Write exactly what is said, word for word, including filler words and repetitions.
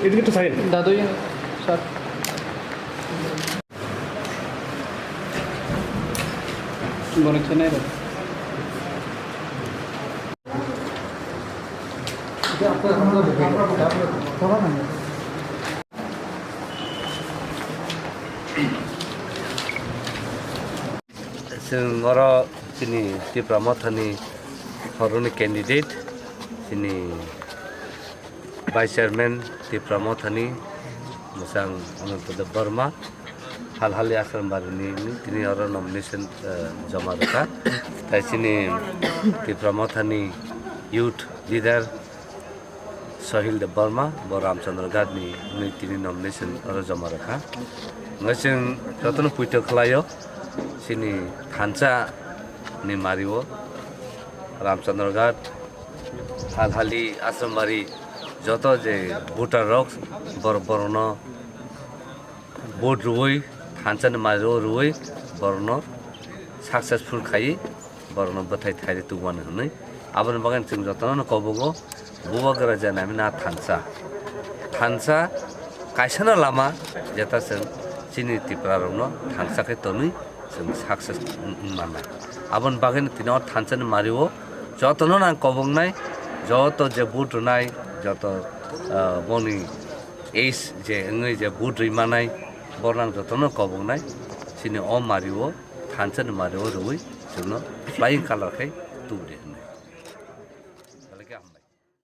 এদিকে একটু সাইড। দাদু, স্যার। বড় channel. Chwng oro chini Tipra Mothani horoni candidate, chini Vice Chairman Tipra Mothani mwchang Ananto Deb Barma, Halhali Ashram Barini tini oro nomination, eh, joma rwkha. Tai chini Tipra Mothani youth leader Sohil Deb Barma, bo Ramchandra Ghat ni hwnwi tini nomination oro joma rwkha. Hwnwi chwng jotono poito khlaio, chini thansa ni mario Ramchandra Ghat, Halhali, Ashram Bari, joto je voter rok bor-, borokno vote rwui, thansa ni mario rwui, borokno successful khai, borokno bwthai thairwi tubumani hwnwi. Aboni bagwi chwng jotono kobogo, bubagra je nami na thansa. Thansa kaisano lama, jeta chwng chini Tipra rokno thansa khe tonwi chwng success wng-, wng mannai. Aboni bagwi tini o thansa ni mario jotono nang kobongnai, joto je vote rwnai, joto, ah, boni age je wngwi je vote rwi manai, borok nang jotono kobongnai, chini o mario, thansa ni mario rwui chwngno flying colour khai tubudi hwnwi.